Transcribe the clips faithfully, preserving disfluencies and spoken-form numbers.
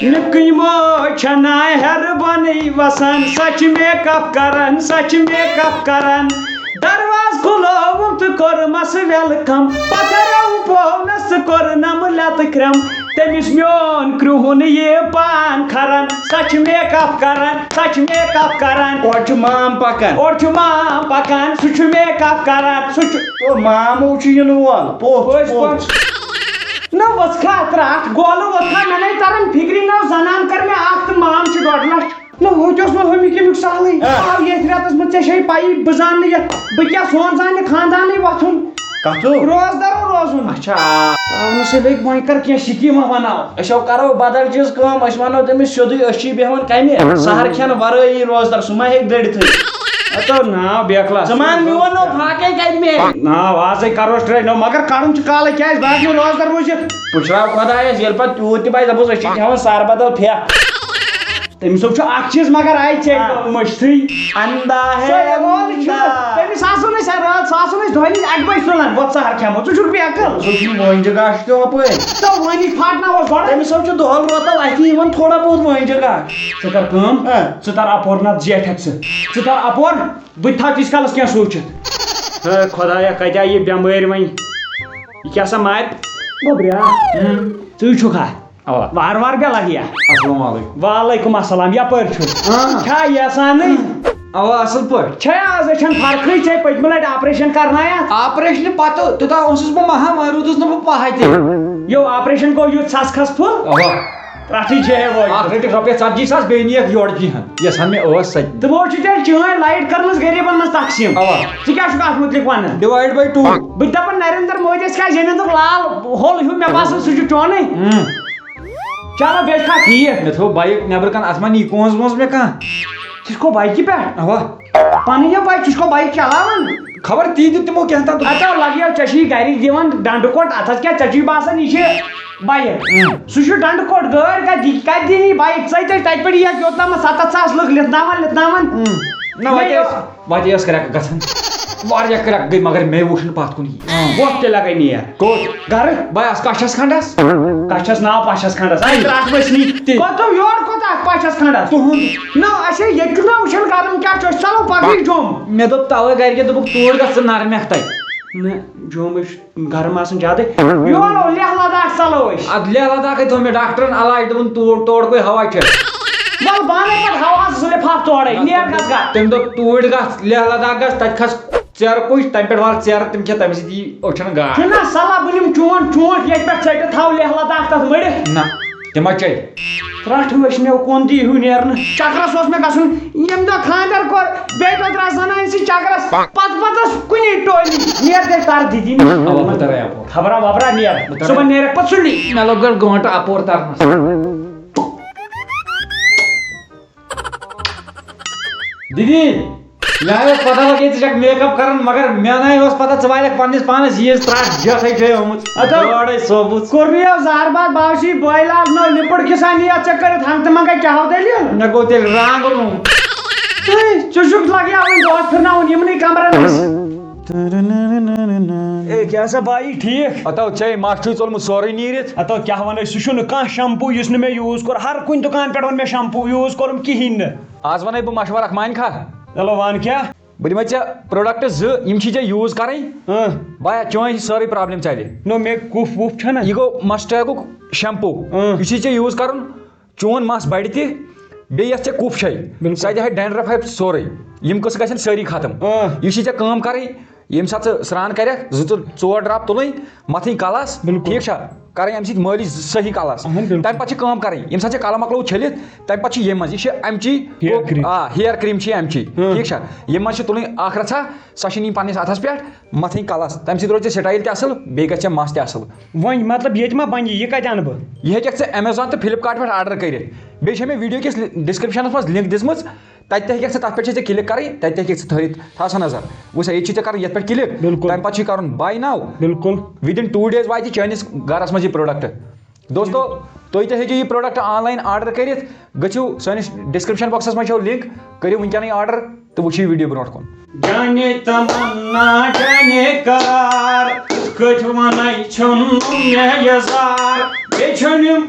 نِکٕے موج چھےٚ ناے ہیرٕ بۄنٕے وسان، سۄ چھِ میک اپ کران، سۄ چھِ میک اپ کران۔ دروازٕ کھُلووُم تہٕ کوٚرمس ویلکم۔ پتھر پوونس تہٕ کوٚرنم لتہٕ کرم۔ تٔمِس میون کرٛہُن یہِ پان کھران، سۄ چھِ میک اپ کران، سۄ چھِ میک اپ کران۔ اورٕ چھُ مام پکان۔ اورٕ چھُ مام پکان، سُہ چھُ میک اپ کران، سُہ چھُ او مامو چھُ یِنہٕ وول۔ پوٚز، پوٚز پوٚز۔ پٲٹھۍ۔ نہ وٕژھ کھا ترٛٹھ، گولہٕ وٕژھ کھا، مےٚ نَے تران فِکرِ، نہ زنان کٔر مےٚ اکھ تہٕ مام چھِ ڈۄڈ لَچھ۔ نہ ہُہ تہِ اوس نہٕ ہُمہِ کَمیُک سہلٕے۔ آ۔ آو ییٚتھۍ رٮ۪تَس منٛز، ژےٚ چھے پَیی، بہٕ زانہٕ نہٕ یَتھ، بہٕ کیٛاہ سونٛچ زانہِ خانٛدانٕے وۄتھُن۔ کَتھٕ؟ روزدَر روزُن۔ اچھا۔ آونہٕ سۭتۍ لٔگۍ وۄنۍ کَر کینٛہہ سِکیٖمہ بَناو۔ أسۍ ہو کَرو بدل چیٖز کٲم، أسۍ وَنو تٔمِس سیوٚدُے، أسۍ چھِ بیٚہوان کَمہِ؟ سحر کھٮ۪ن وَرٲیی روزدَر، سُہ ما ہیٚکہِ دٔرِتھٕے؟ ہتو ناو بیکلا۔ ژٕ مان میون نو فاقے کتہِ مے؟ ناو آزے کرو ٹرے نو، مگر کرُن چھُ کالے، کیازِ بہٕ ہیٚکہٕ نہٕ روزدر روٗزِتھ۔ پُشراو خۄدایس، ییٚلہِ پتہٕ تیوٗت تہِ باسہِ، دپُس أسۍ چھِ کھٮ۪وان سر بدل پھیکھ۔ تٔمِس دوٚپ چھُ اکھ چیٖز، مگر آیہِ ژےٚ آ۔ مٔشتھٕے۔ اندا ہے سُہ ہے وول چھُ۔ اندا۔ تٔمِس آسُن أسۍ رٲژ، سُہ آسُن أسۍ دۄہلہِ اکہِ بجہِ تُلان، وۄتھ سہر کھٮ۪مو، ژٕ چھُکھ بیقل۔ سُہ چھُنہٕ وٲنجہِ گاش تہِ ہۄپٲرۍ۔ تہٕ وٲنی پھاٹناوس گۄڈٕ۔ تٔمِس حظ چھُ دۄہل روتل اَتھِ یِوان تھوڑا بہت وٲنجہِ گاش۔ ژٕ کر کٲم، آ۔ ژٕ تر اپور نتہٕ زیٹھکھ ژٕ۔ ژٕ تر اپور۔ بہٕ تہِ تھاو تیٖتِس کالس کینٛہہ سوٗنٛچِتھ۔ ہے خۄدایا، کتہِ آیہِ یہِ بٮ۪مٲرۍ وۄنۍ؟ یہِ کیٛاہ سا مارِ؟ گوٚبریا، ہُم۔ ژٕے چھُکھ ہا؟ اوا۔ وارٕ وارٕ بیٚہہ لگیا۔ السلام علیکم۔ وعلیکم السلام، یپٲرۍ چھُ؟ آ۔ چھا یژھانٕے؟ اوا، اصل پٲٹھۍ۔ چھے آز أچھن فرقٕے، ژےٚ پٔتمہِ لٹہِ آپریشن کرنایتھ؟ آپریشنہٕ پتہٕ تیوٗتاہ اوسُس بہٕ مہا، وۄنۍ روٗدُس نہٕ بہٕ پاہے تہِ۔ یو آپریشن گوٚو یُتھ سس کھس پھُل؟ اوا۔ پرٛٹھٕے چھے ہے وۄنۍ۔ اکھ رٔٹِکھ رۄپیَس ژتجی ساس، بیٚیہِ نِیَکھ یورٕ کِہن، یۄس ہن مےٚ ٲس سۄ تہِ۔ تِمو چھِ تیٚلہِ چٲنۍ لایٹ کٔرمٕژ غریٖبن منٛز تقسیٖم۔ اوا۔ ژٕ کیٛاہ چھُکھ اَتھ مُتعلِق وَنان؟ Divide by two۔ بہٕ تہِ دَپان نریندر مودیَس کیٛاہ زٔمیٖن دوٚپ لال ہول ہیوٗ، مےٚ باسان سُہ چھُ چونٕے۔ ہُم۔ چلو بیٚیہِ چھُکھ ٹھیٖک۔ مےٚ تھوٚو بایِک نٮ۪برٕ کَنہِ، اَتھ ما نی کونٛز وونٛز مےٚ کانٛہہ؟ ژٕ چھُکھ بایِکہِ پٮ۪ٹھ؟ اوا۔ پَنٕنۍ یہِ بایِک، ژٕ چھُکھ بایِک چلاوان؟ خبر تی دیُت تِمو کینٛہہ تام۔ اَتھ آو لَگیو، ژےٚ چھُے گَرِکۍ دِوان ڈَنڈٕ کوٚٹ، اَتھ حظ کیٛاہ، ژےٚ چھُے باسان یہِ چھِ بایِک۔ اۭں۔ سُہ چھُ ڈَنڈٕ کوٚٹ گٲڑۍ، کَتہِ دی، کَتہِ دِنۍ یہِ بایِک؟ ژَے ژَے تَتہِ پٮ۪ٹھ یِیَکھ یوٚت تامَتھ سَتَتھ ساس لُکھ لِتھناوان، لِتھناوان۔ اۭں۔ نہ، وۄنۍ مےٚ ٲس، وۄنۍ ٲس کرٛٮ۪کھ گژھان۔ واریاہ کرٛٮ۪کھ گٔے، مگر مےٚ وُچھ نہٕ پَتھ کُن یہِ۔ اۭں۔ وۄتھ تہِ لَگَے نیر۔ کوٚت؟ گَرٕ۔ بہٕ آس کَچھَس کھنٛڈَس۔ کَچھَس ناو پَچھَس کھنٛڈَس۔ اَے ترٛٹھ ؤسۍ نی۔ تہِ۔ کوٚت یور کوٚت اَتھ پَچھَس کھنٛڈَس؟ تُہُنٛد۔ نہ، اَسے ییٚتہِ کیُتھ نہ وٕچھان کَرُن کیٛاہ چھُ، أسۍ ژَلو پَگہٕے جوٚم۔ مےٚ دوٚپ تَوَے گَرِکٮ۪ن، دوٚپُکھ توٗرۍ گژھ ژٕ نَرمٮ۪کھ تَتہِ۔ نہ، جوٚم أسۍ گرم آسان زیادٕ۔ یور او لیہ لداخ ژلو أسۍ۔ ادٕ لیہ لداخے تھوٚو مےٚ ڈاکٹرن علاج، دوٚپُن تور، تور کوٚے ہوا چھُ۔ ول بہٕ انے پتہٕ ہواہس زٕ لفاف تورے، نیر گژھ گا۔ تٔمۍ دوٚپ توٗرۍ گژھ، لیہ لداخ گژھ، تتہِ کھس ژیرٕ کُج، تمہِ پٮ۪ٹھ وال ژیرٕ، تِم کھےٚ تمہِ سۭتۍ یی أچھن گاش۔ چھُنہ صلاح، بہٕ نِمہٕ چون چونٛٹھ ییٚتہِ پٮ۪ٹھ ژٔٹِتھ تھاو لیہ لداخ تتھ مٔڑِتھ۔ نہ، تِم ما چے۔ ترٛٹھ ؤچھ مےٚ کُن تہِ ہیوٗ نیرنہٕ۔ چکرس اوس مےٚ گژھُن، ییٚمہِ دۄہ خانٛدر کوٚر، بیٚیہِ دۄہ درٛاس زنانہِ سۭتۍ چکرس۔ پتہٕ پتہٕ ٲس کُنی ٹولی۔ نیر دے تر دِدی۔ اوا، بہٕ ترے اپور۔ خبرا وبرا نیر۔ بہٕ ترے۔ صُبحن نیرکھ پتہٕ سُلی۔ مےٚ لوٚگ گٲنٛٹہٕ اپور ترنس۔ دِدی، مےٚ ہا ٲس پتہ لگے ژٕ چھکھ میک اپ کران، مگر مےٚ نہ ٲس پتہ ژٕ والکھ پننِس پانس ییٖژ ترٛٹھ جیٹھٕے چھے آمٕژ۔ ادٕ گٲڑے ثوبوٗت۔ کوٚر مےٚ یہِ زہر باد باوشی بٲے لال نٔو لِپٕٹ کِس اَنہِ یَتھ ژےٚ کٔرِتھ ہنٛگتہٕ منٛگے کیٛاہ ہو دٔلیٖل؟ مےٚ گوٚو تیٚلہِ رانٛگ روٗم۔ ہے، ژٕ چھُکھ لگیاوٕنۍ دۄہس پھِرناوُن یِمنٕے کمرن منٛز۔ اے، کیٛاہ سا بایی، ٹھیٖک؟ ہتو، ژےٚ مَس چھُے ژوٚلمُت سورُے نیٖرِتھ۔ ہتو، کیٛاہ وَنَے، سُہ چھُنہٕ کانٛہہ شمپوٗ یُس نہٕ مےٚ یوٗز کوٚر۔ ہر کُنہِ دُکان پٮ۪ٹھ ووٚن مےٚ شمپوٗ یوٗز کوٚرُم کِہیٖنۍ نہٕ۔ آز وَنَے بہٕ مشورٕ اکھ، مانہِ کھا؟ چلو وَن کیٛاہ؟ بہٕ دِمے ژےٚ product زٕ، یِم چھی ژےٚ use کرٕنۍ۔ اۭں۔ بایا، چٲنۍ چھِ سٲرٕے problem ژَلہِ۔ نو، مےٚ کُف وُف چھَنہ؟ یہِ گوٚو Mustang-ُک shampoo۔ اۭں۔ یہِ چھی ژےٚ use کرُن۔ چون مَس بَڑِ تہِ، بیٚیہِ یَتھ ژےٚ کُف چھے، بِلکُل۔ سۄ تہِ ہَے dandruff ہَے سورُے۔ یِم قٕصہٕ گژھن سٲری ختم۔ اۭں۔ یہِ چھی ژےٚ کٲم کرٕنۍ، ییٚمہِ ساتہٕ ژٕ سرٛان کرکھ، زٕ ژٕ ژور drop تُلٕنۍ، مَتھٕنۍ کَلَس، بِلکُل۔ ٹھیٖک چھا؟ کرٕنۍ اَمہِ سۭتۍ مٲلِش صحیح کَلَس۔ اہن، بِلکُل۔ تَمہِ پَتہٕ چھِ کٲم کرٕنۍ، ییٚمہِ ساتہٕ ژےٚ کَلہٕ مۄکلوو چھٔلِتھ، تَمہِ پَتہٕ چھِ ییٚمہِ منٛز، یہِ چھِ اَمچی hair cream۔ آ، hair cream چھِ اَمچی، ہاں۔ ٹھیٖک چھا؟ ییٚمہِ منٛز چھِ تُلٕنۍ اَکھ رَژھا، سۄ چھِ نِنۍ پَنٕنِس اَتھَس پٮ۪ٹھ، مَتھٕنۍ کَلَس، تَمہِ سۭتۍ روزِ ژےٚ style تہِ اَصٕل، بیٚیہِ گژھِ ژےٚ مَس تہِ اَصٕل۔ وۄنۍ مطلب ییٚتہِ ما بَنہِ یہِ، یہِ کَتہِ اَنہٕ بہٕ؟ یہِ ہیٚکَکھ ژٕ Amazon تہٕ Flipkart پٮ۪ٹھ order کٔرِتھ، بیٚیہِ چھےٚ مےٚ video کِس description-َس منٛز link دِژمٕژ، تَتہِ تہِ ہیٚکَکھ ژٕ، تَتھ پٮ۪ٹھ چھےٚ ژےٚ click کَرٕنۍ، تَتہِ تہِ ہیٚکَکھ ژٕ تھٲیِتھ، تھاو سا نظر، وٕچھ سا، ییٚتہِ چھِ ژےٚ کَرُن یَتھ پٮ۪ٹھ click، بِلکُل۔ تَمہِ پَتہٕ چھُے کَرُن buy now، بِلکُل۔ Within two days واتہِ چٲنِس گَرَس منٛز یہِ product۔ دوستو، تُہۍ تہِ ہیٚکِو یہِ product online order کٔرِتھ۔ گٔژھِو سٲنِس description box-َس منٛز چھو link، کٔرِو وٕنکیٚنٕے order تہٕ وٕچھِو یہِ video برونٛٹھ کُن۔ جانے تمنا، جانے قرار، کِتھ کٲٹھۍ وَنَے ژھیوٚن مےٚ یہِ زار؟ بیٚیہِ چھٲنِم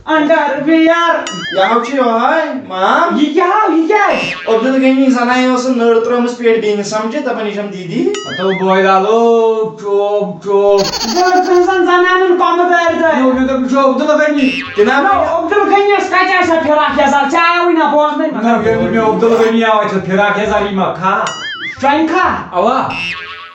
انڈر ویئر۔ یہِ ہاو چھُ یِہوٚے، مام۔ یہِ کیٛاہ ہاو؟ یہِ کیٛاہ آسہِ؟ عبدالغنی زنانہِ ٲس نٔر ترٲومٕژ پٮ۪ٹھ بیٚنہِ سمجھِ، دَپان یہِ چھَم دیٖدی۔ ہتو بوے لالو، چوب، چوب۔ زٕ ژٕ زن زنانن کۄمہٕ دٲرۍ دٲرۍ۔ یو، مےٚ دوٚپ، یہِ چھُ عبدالغنی۔ تہِ نا نو، عبدالغنیس کتہِ آسہِ ہا فراق یزار؟ ژےٚ آوٕے نہ بوزنَے۔ نہ، ییٚلہِ مےٚ عبدالغنی آو، اَتہِ چھُ فراق یزار یہِ مکھا۔ شنکھا؟ اوا۔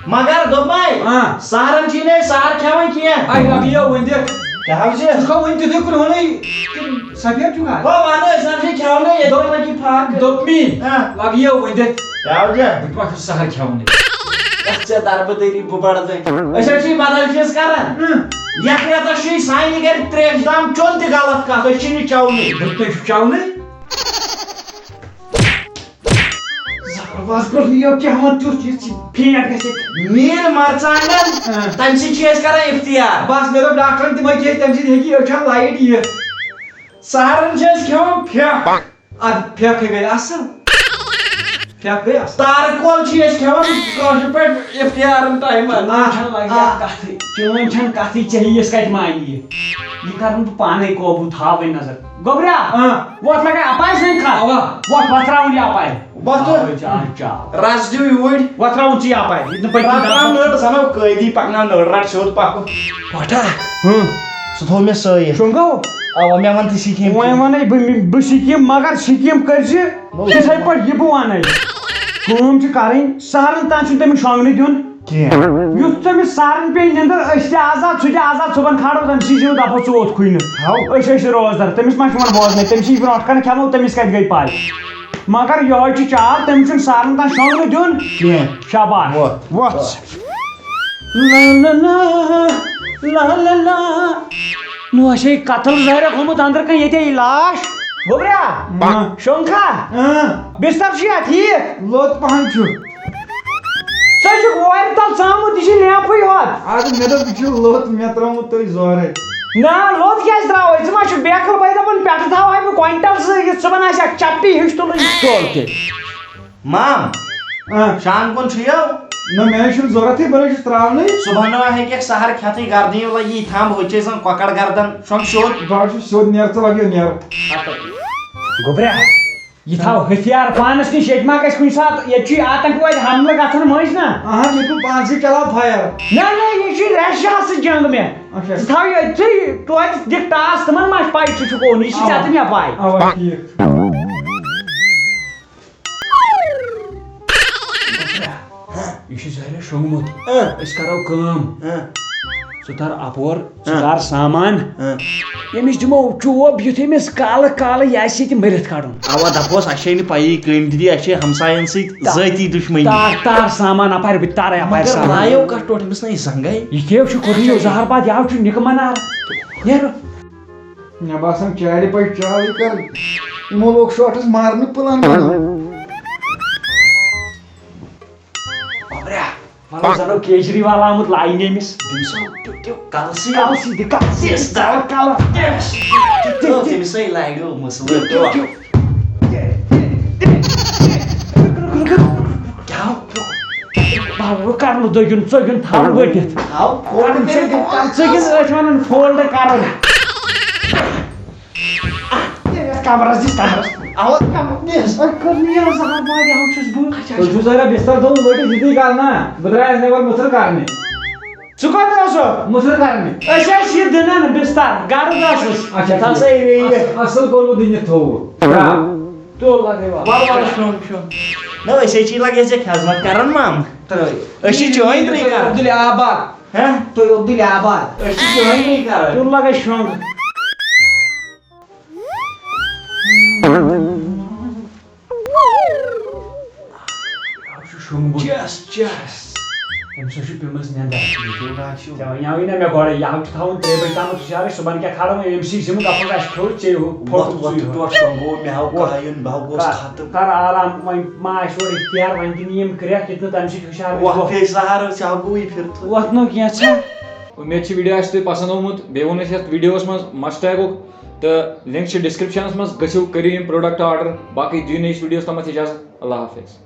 مگر دوٚپمَے، آ۔ سحرن چھِی نہٕ أسۍ سحر کھٮ۪وان کینٛہہ۔ اَے، لگیو وۄنۍ دِتھ۔ کیٛاہ حظ چھِ؟ ژٕ چھُکھا وۄنۍ تیُتھُے کُنہِ وَنَے؟ کِنہٕ سفید چھُکھ آز؟ ہو، وَنہٕ أسۍ نہ چھِ کھٮ۪وانٕے، ییٚتہِ دوٚپ-، لگہِ فاقہٕ۔ دوٚپمی، آ۔ لگیو وۄنۍ دِتھ۔ کیٛاہ حظ چھِ؟ بہٕ تہِ ما چھُس سحر کھٮ۪وانٕے۔ اَتھ ژےٚ دربہٕ دٔری بہٕ بڑٕ دٔرۍ۔ أسۍ حظ چھِ بدل چیٖز کران۔ اۭں۔ یَتھ رٮ۪تَس چھُے سانہِ گرِ ترٛیش دام چیوٚن تہِ غلط کَتھ، أسۍ چھِنہٕ چٮ۪وانٕے۔ بہٕ تہِ چھُس چٮ۪وانٕے۔ زبردست گوٚو یہِ کیٛاہ وَن تیُتھ یہِ ژِ پھینٛٹ گژھِ۔ میٖر مرژٕوانٛگن، اۭں۔ تَمہِ سۭتۍ چھِ أسۍ کران اِفتِیار۔ بس، مےٚ دوٚپ ڈاکٹرن تِمے کھیٚیہِ، تَمہِ سۭتۍ ہیٚکہِ یہِ أچھن لایٹ یِتھ۔ سحرن چھِ أسۍ کھٮ۪وان پھٮ۪کھ۔ اَدٕ پھٮ۪کھ ہے گٔے اَصٕل۔ پھٮ۪کھ گٔے اَصٕل۔ تارٕ کول چھِ أسۍ کھٮ۪وان کٲشِر پٲٹھۍ اِفتِیارن ٹایمن۔ آ۔ چھَنہٕ لگہِ آ۔ اَتھ کَتھٕے۔ چٲنۍ چھَنہٕ کَتھٕے، ژےٚ یِیَس کَتہِ مانہِ یہِ؟ یہِ کَرُن بہٕ پانَے قوبوٗ، تھاو وۄنۍ نظر۔ گوٚبریا، اۭں۔ وۄتھ لگے اپارِ سٕنٛدِ خط۔ اوا۔ وۄتھ، وۄتھراوُن یہِ اپارِ۔ وۄتھ۔ آوے جان چاو۔ رس دیو یوٗرۍ۔ وۄتھراوُن ژٕ یہِ اپارِ۔ یہِ نہٕ پٔتۍ رس کِنۍ درٛاو نٔر، زنو قٲدی پکناو نٔر، رٹ سیوٚد پکُن۔ وۄتھا۔ ہُم۔ سُہ تھوٚو مےٚ سٲیِتھ۔ شۄنٛگو؟ اوا، مےٚ وَن تہِ سِکیٖم وۄنۍ کینٛہہ۔ وَنَے بہٕ، بہٕ سِکیٖم، مگر سِکیٖم کٔرۍ زِ نو۔ تِتھَے پٲٹھۍ یہِ بہٕ وَنَے۔ کٲم چھِ کَرٕنۍ، سہرن تام چھُنہٕ تٔمِس شۄنٛگنہٕ دیُن۔ کینٛہہ۔ یُتھ تٔمِس سارن پیٚیہِ نِندٕر، أسۍ تہِ آزاد، سُہ تہِ آزاد، صُبحن کھالو تٔمۍ سٕے زیُن، دَپو ژٕ اوتھُے نہٕ۔ ہاو۔ أسۍ ٲسۍ روزدر، تٔمِس ما چھُ یِوان بوزنَے، تٔمِس چھِ یہِ برونٛٹھ کَنہِ کھٮ۪مو، تٔمِس کَتہِ گٔے پَے؟ مگر یِہوٚے چھُ چال، تٔمِس چھُنہٕ سارن تام شۄنٛگنہٕ دیُن۔ کینٛہہ۔ شاباش۔ وۄتھ۔ وۄتھ۔ لا لا لا، لا لا لا۔ نو اَسے قتل ظٲہرہ گوٚمُت أنٛدرٕ کَنہِ، ییٚتے یہِ لاش۔ گوٚبریا، اۭں۔ شۄنٛگکھا؟ اۭں۔ بستر چھُیا ٹھیٖک؟ لوٚت پہن چھُ۔ ژٕ چھُکھ وارِ تل ژامُت، یہِ چھُ لیفٕے ہوت۔ اَدٕ مےٚ دوٚپ، یہِ چھُ لوٚت، مےٚ ترٛوومُت تُہۍ زورے۔ نہ، لوٚت کیٛازِ ترٛاوَے؟ ژٕ ما چھُکھ بیکٕل بٲے دَپان، پٮ۪ٹھٕ تھاوہاے بہٕ کویِنٹل زٕ، یہِ صُبحن آسہِ اَکھ چپٹی ہِش تُلٕنۍ۔ تُل تیٚلہِ۔ مام، اۭں۔ شام کُن چھُ یو۔ نہ، مےٚ چھُنہٕ ضوٚرتھٕے، بہٕ نَے چھُس ترٛاونٕے۔ صُبحن نہ ہیٚکہِ اکھ سحر کھٮ۪تھٕے، گردنہِ وَلہٕ یی تھامہٕ، ہُتہِ چھِ أسۍ زَن کۄکر گردن، شۄنٛگ سیوٚد۔ بہٕ حظ چھُس سیوٚد، نیر ژٕ وَلہٕ یہِ نیر۔ گوٚبریا، یہِ تھاو ہتھیار پانس نِش، ییٚتہِ ما گژھِ کُنہِ ساتہٕ، ییٚتہِ چھُ یہِ آتنکوادِ حملہٕ گژھان مٔنٛزۍ نا۔ اہن، ییٚتہِ بہٕ پانسٕے چلاو فایر۔ نہ، نہ، یہِ چھُ رشیا سۭتۍ جنگ مےٚ۔ اچھا۔ ژٕ تھاو یہِ أتھٕے، توتہِ دِکھ ٹاس تِمن ما چھِ پاے ژٕ چھُکھ اوٚن، یہِ چھِ اوا۔ ژےٚ تہِ مےٚ پاے۔ اوا، ٹھیٖک۔ یہِ چھُ ظٲہرا شۄنٛگمُت۔ اۭں۔ أسۍ کرو کٲم۔ اۭں۔ ژٕ تر اپور، ژٕ اۭں۔ کر سامان۔ اۭں۔ ییٚمِس دِمو چوب، یُتھ أمِس کالہٕ کالہٕ یہِ آسہِ ییٚتہِ مٔرِتھ کڑُن۔ اوا، دپوس، اَسہِ چھے نہٕ پَیی کٔمۍ دِتھ یہِ، اَسہِ چھے ہمساین سۭتۍ تا-، ذٲتی دُشمنی۔ تار، تار سامان اپارِ، بہٕ تہِ تارے اپارِ مگر سامان۔ لایو کتھ ٹوٹھ، أمِس نَے زنٛگے۔ یہِ کیٛاہ چھُ کوٚرمُت یہِ زہر باد، یہِ چھُ نِکہٕ منار۔ نیرو۔ مےٚ باسان، چارِ پَزِ چالٕے کَرٕنۍ۔ یِمو لوگ شاٹس مارنہٕ پٕلان بَناوُن۔ بابریا، وَلہٕ زَنو کیجریوال آمُت لاینہِ أمِس۔ تٔمِس آو ٹیوٚ ٹیوٚ کَلسٕے۔ کَلسٕے دِ، کَلسٕے دِ، کَلہٕ۔ تٔمِس ہے لارِ مسلہٕ۔ کیٛاہ؟ بابا، کرنہٕ دٔگِن، ژٔگِن تھاو ؤٹِتھ۔ تھاو fold کرُن چھُ، کٔرِتھ۔ ژٔگِن ٲسۍ وَنان fold کرُن۔ یَتھ کمرس دِس، کمرس۔ اَوا، کمرس دِس۔ أسۍ کٔر نہٕ یہِ زہر باد، یہِ ہاو چھُس بہٕ۔ تُہۍ چھِو ظٲہرا بستر تھوٚومُت ؤٹِتھ یِتھُے کرنہ۔ بہٕ درٛایس نٮ۪بر مُژر کرنہِ۔ ژٕ کوٚت اوسُکھ؟ مُژر کرنہِ۔ أسۍ ٲسۍ یہِ دٕنان بستر، گرٕ درٛاسُس۔ اچھا، تَس ٹھیٖک۔ ہے وے یہِ۔ اص-، اصل کوٚرمُت دٕنِتھ تھوٚوُکھ۔ تُل لگے وَلہٕ۔ وَلہٕ، وَلہٕ، شۄنٛگ، شۄنٛگ۔ نہ، أسۍ ہے چھی لگے ژےٚ خدمت کران، مام۔ ترٛٲوِتھ۔ أسۍ چھِ چٲنۍ ترٛٲوِتھ کران۔ عبدالآباد۔ ہہ؟ تُہۍ عبدالآباد۔ أسۍ چھِ چٲنۍ ترٛٲوِتھ کران۔ تُل لگے شۄنٛگ۔ یہِ چھُ شۄنٛگمُت۔ چس، چس۔ أمِس حظ چھُ پیٚمٕژ نٮ۪نٛدر۔ یہِ چھُ راتھ چھُ۔ ژےٚ وَنیٛاوُے نہ مےٚ گۄڈَے، یہِ حظ چھُ تھاوُن ترٛیٚیہِ بَجہِ تامَتھ ہُشارٕے، صُبحن کیٛاہ کھالو وۄنۍ أمۍ سٕے ذِمہٕ، دَپُن اَسہِ کھیوٚو ژےٚ ہُہ وۄتھ، پھوٚٹُک وۄتھ، ژٕے ہُہ۔ ٹوٹھ شۄنٛگو، مےٚ ہاو کَر، کایُن، بہٕ ہاو گوس کَر، ختم۔ کَر آرام، وۄنۍ ما آسہِ اورٕ اختیار، وۄنۍ دِنہٕ یِم کرٛٮ۪کھ، ییٚتہِ نہٕ تَمہِ سۭتۍ ہُشار وۄتھ گوٚو۔ پیٚیہِ سہارٕ، ژےٚ ہاو گوٚوُے پھِرتھ۔ وۄتھ نہٕ کینٛہہ ژےٚ۔ اُمید چھِ video آسہِ تۄہہِ پسنٛد آمُت۔ بیٚیہِ ووٚن اَسہِ یَتھ videoوَس منٛز must tagُک، تہٕ link چھِ descriptionَس منٛز، گٔژھِو کٔرِو یِم product order۔ باقٕے دِیِو next videoَس تامَتھ اِجازت۔ اللہ حافظ۔